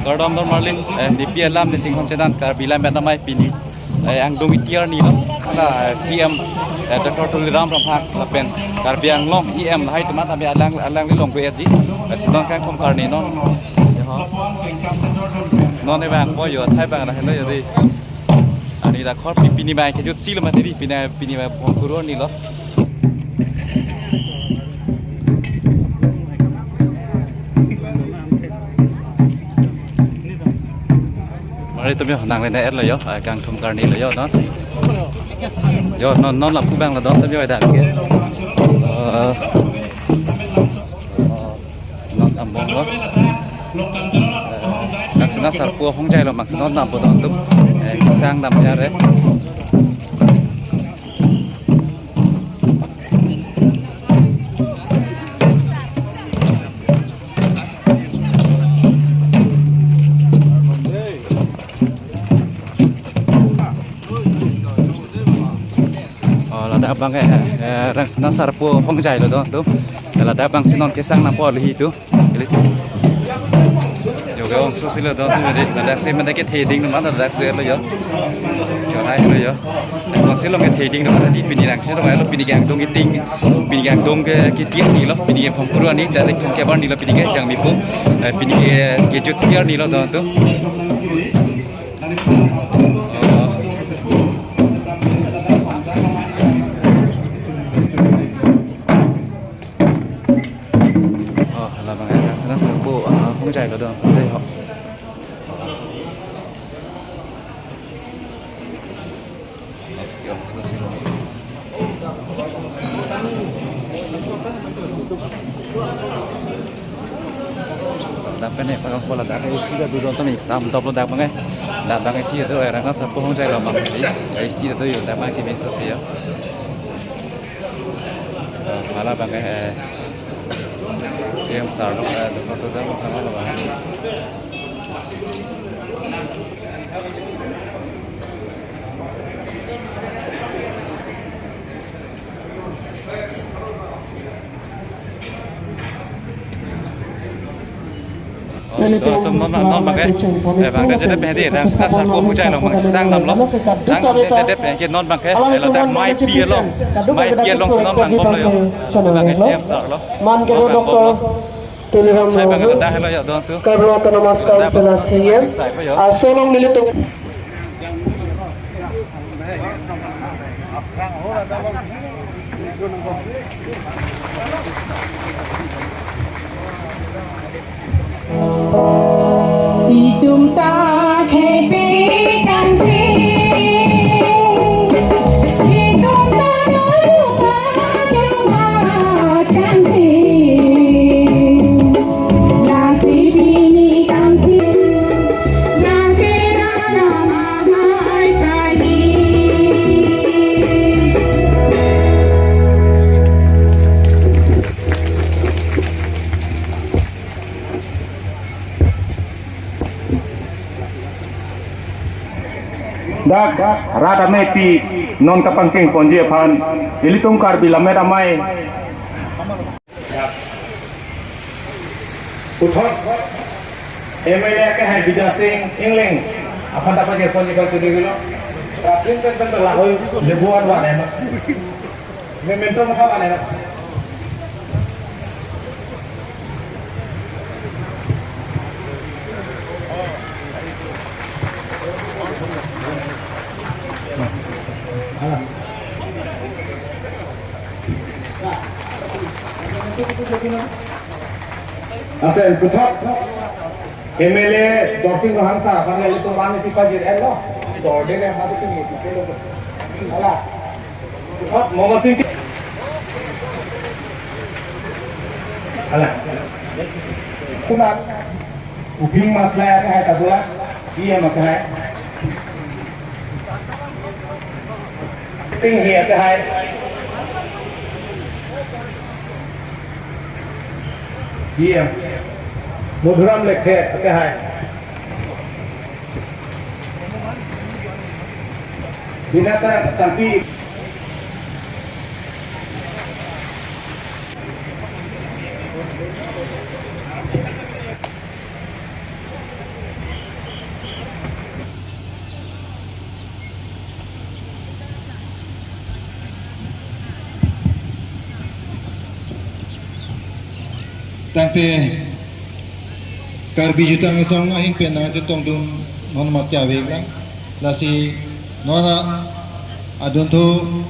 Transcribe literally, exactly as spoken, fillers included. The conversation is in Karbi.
Kardom don marli, eh, D P alam ne chinghon chedan Karbi Lammet Amei pini, eh, angdung iti arni lo. La, eh, C M, eh, Doctor Tuliram Ronghang lapen Karbi Anglong E M lahai atum ta alang alang lilong do eji. Eh, si non kangthom karni non. Non ne bang po yo, thai bang ra helo yo di. Ani da khor pi pini bang kejut si lo mati di pini pini bang pon kuror ni lo. Mari tumi honang le na er lo yo, ah, kangthom karni lo yo non. Yo non non lapu bang lo don tumi yo da ke. Eh, non ambong lo. Eh, maksudnya sarpo hongjai lo maksudnya nampo don tu. Eh, pisang dam ya re. Oh, ladak bang eh, eh, rang sena sarpo hongjai lo don tu. Ladak bang si non kesang nampo lihi tu. Ili. Yo ke ong so silo don tu mede. Ladak si mede ke theding teman ladak si lo yo. Yo hai lo yo. Ong silo ke theding teman di pini lang silo lo pini ke angdung iting. Pini ke angdung ke kiti ni lo. Pini ke pom kuror ni dari thong kebar ni lo pini ke jang mipu. Eh, pini ke kejut siar ni lo don tu. Oh. Oh, hala bang eh, sena sarpo, ah, hongjai lo don, dei ho. Dak pen eh, pakai pola dak isi dah duduk tuh nih, sam top lo dak bang eh. Dak bang isi itu, eh, rangna sarpo hongjai lo bang, isi itu yo, dak bang kimi so sih ya. Eh, hala bang eh, eh, C M sir lo, eh, doktor tu dah mau sama lo bang. Nelitum non, non, non, bang ke. Eh, bang ke, jadi pedi, rang sena sarpo hongjai lo, bang, sang dam lo. Sang dam, jadi pedi, non, bang ke, eh, ladak mai pi lo. Mai pi lo, non, bang, bom lo yo. Bang ke, siap, tar lo. Man ke, non, bang, doktor bom lo. Tuliram Ronghang, Karbi Autonomous Council a C M, aso along nelitum. Itum ta khei pi tangpi. Itum ta Dak rat amei pi non kapangcheng ponji aphan ilitum Karbi Lammet Amei. Puthot M L A akehai Bijay Sing Engleng aphan ta pajir ponji ba tuli gilo. Kapin pen pen lahoi lebuan wan eno. Memento mukha wan eno. Ate puthot M L A Dorsing Ronghang sir aphan ilitum bang isi pajir-et lo. Dorde le madu kini. Hala. Puthot Momo Sing. Hala. Kunat. Ubing Maslai akehai ta bola. Iya makai. Ting hi akehai. Iya. Madhuram Lekthe, okay, hai. Binata Santi. Tangte Karbi Jutang Asong ahin pen nangchetongdun non mati avek lang. Lasi non adunthu